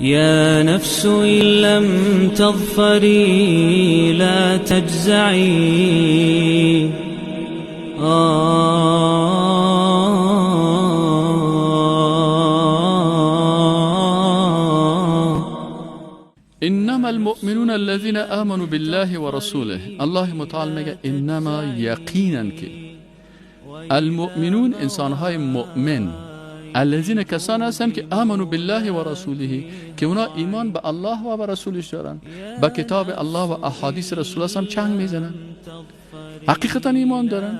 یا نفس إن لم تظفری لا تجزعی. انما المؤمنون الذين آمنوا بالله و رسوله. الله متعال میگه انما، یقینا که المؤمنون انسانهای مؤمن، الذین کسان هستند که آمنوا بالله و رسوله، که اونا ایمان به الله و به رسولش دارن، به کتاب الله و احادیث رسول الله هم چنگ میزنن، حقیقتا ایمان دارن.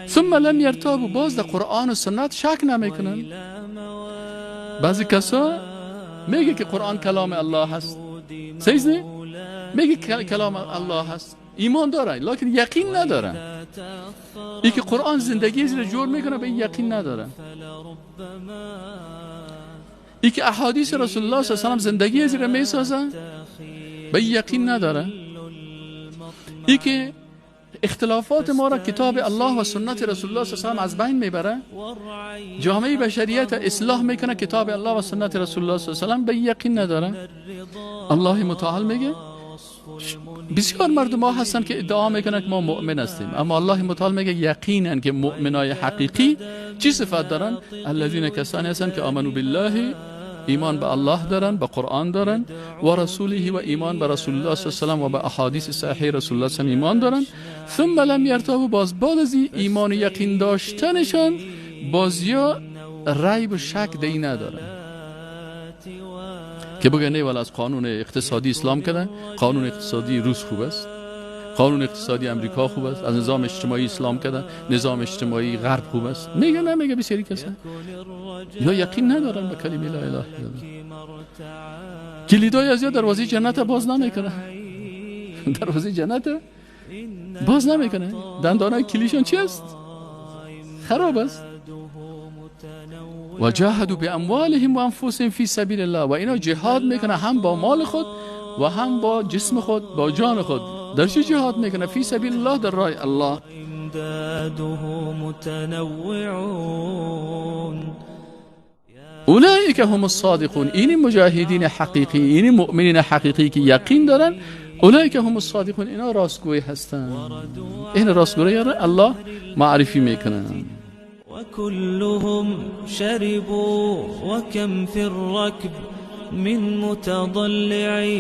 ثم لم یرتابوا، باز در قرآن و سنت شک نمیکنن. بعضی کسا میگه که قرآن کلام الله هست، صحیح نه؟ میگه کلام الله هست، ایمان داره لکن یقین نداره. ای که قرآن زندگی زیر جور میکنه به این یقین نداره. ای که احادیث رسول الله صلی الله علیه و سلم زندگی زیر میسازه به این یقین نداره. ای که اختلافات ما را کتاب الله و سنت رسول الله صلی الله علیه و سلم از بین میبره، جامعه بشریت اصلاح میکنه کتاب الله و سنت رسول الله صلی الله علیه و سلم، به یقین نداره. الله متعال میگه بسیار مردم ها هستن که ادعا میکنن که ما مؤمن هستیم، اما الله متعال میگه یقینا که مؤمنای حقیقی چی صفت دارن؟ الذین کسانی هستن که آمنوا بالله، ایمان به الله دارن، به قرآن دارن، و رسوله و ایمان به رسول الله صلی الله علیه و سلم و به احادیث صحیح رسول الله صلی الله علیه و ایمان دارن. ثم لم یرتابوا، باز بعد از ایمان و یقین داشتنشان باز یا ریب و شک دی ندارن که بگه نه ولی از قانون اقتصادی اسلام کردن، قانون اقتصادی روس خوب است، قانون اقتصادی امریکا خوب است، از نظام اجتماعی اسلام کردن، نظام اجتماعی غرب خوب است. میگه نه، میگه بسیاری کسا یا یقین ندارن به کلمه لا اله الا الله. کلیدای از یا دروازه جنت باز نمیکنه، دروازه جنت باز نمیکنه، دندانای کلیشان چی است؟ خراب است. و جاهدوا باموالهم و انفسهم فی سبیل الله، و اینا جهاد میکنه هم با مال خود و هم با جسم خود، با جان خود. در چی جهاد میکنه؟ فی سبیل الله، در راه الله. اولئک هم الصادقون، این مجاهدین حقیقی، این مؤمنین حقیقی که یقین دارن، اولئک هم الصادقون، اینا راستگوی هستن. این راستگویی را الله معرفی میکنه. وكلهم شربوا وكم في الركب من متضلعي.